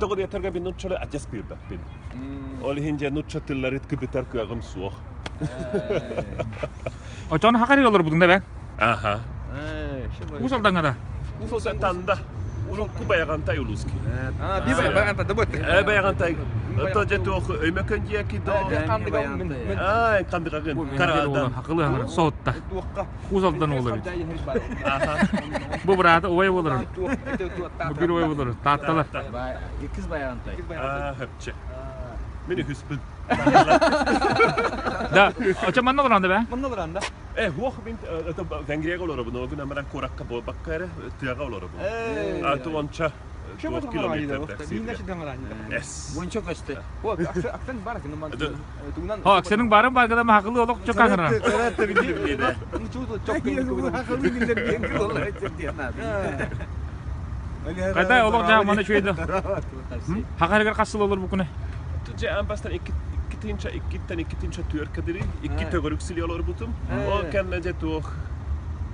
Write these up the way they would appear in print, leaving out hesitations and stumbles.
Тоҕо диэтэргэ мин нууччалыы адьас билбэппин. Ол иһин дьэ нуучча тылларыт кыбытар кыаҕым суох. Очон хакарыга олорбутуҥ да бэ? Аха. Уус Алдаҥҥа да? Уус Танда. Урукку Байаҕантай улууски. Би Байаҕантай да бу. Э Байаҕантай. Ото дьэ туох Өймөкөн диэки до. Аа, Хандыгагын. Карадан. Хакылы соотта. Уус Алдан уола эбит. Бу быраата убай буолар. Бу бир убай буолар. Таатталар. Иккис Байаҕантай. Аа, хөпчө. Мин үһүспүн. Да, очо манна олорон да бэ? Манна олорон да. Э, хуох мин это Венгрияга олоробун, ол гынан баран куоракка буолбакка эрэ тыаҕа олоробун. А то онча 4 километр Уонча көстө. О, аксының барын баргада махакылы олох чок аңыран. Кайда олох жаа мана чуйда. Хахарыгар хас сыл олор бу күнэ? Дьэ аан бастан иккитинчэ иккиттэн иккитинчэ түөркэ дири икки төгүрүк сили олорбутум. Ол кэннэ дьэ туох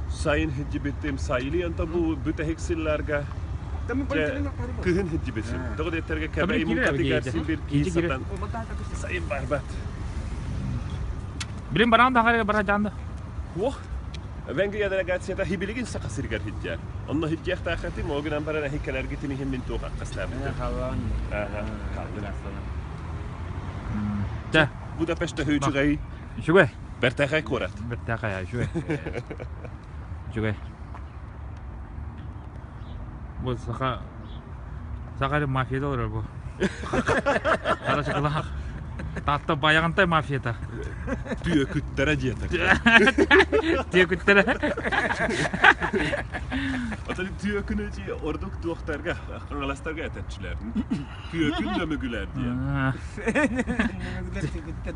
сайын сылдьыбытым сайылыы онтон бу бүтэһик сылларга кыһын сылдьыбытым. Тоҕо диэтэргэ кэбэй муҥхатыгар син бир кии сатан сайын барбат. Билин бараан да хахарыгар бара жаанда. Уох Венгрия делегацията хибилигин Саха сиригэр сылдьар. Онно сылдьыахтаах этим, ол гынан баран эһи кэлэргитин иһин мин туох аккастаабытым. Дьэ. Будапешта үчүгэй. Үчүгэй. Бэртээхэй куорат. Бэртээхэй, үчүгэй. Үчүгэй. Бу саха саха мафията олорор бу. Хара чакылаах. Таатта Байаҕантай мафията. Түөкүттэрэ диэтэ. Түөкүттэрэ. Отон түөкүнү ордук туохтарга, хаҥаластарга этэтчилэр. Түөкүн нөмүгүлэр диэн. Нөмүгүлэр түөкүттэр.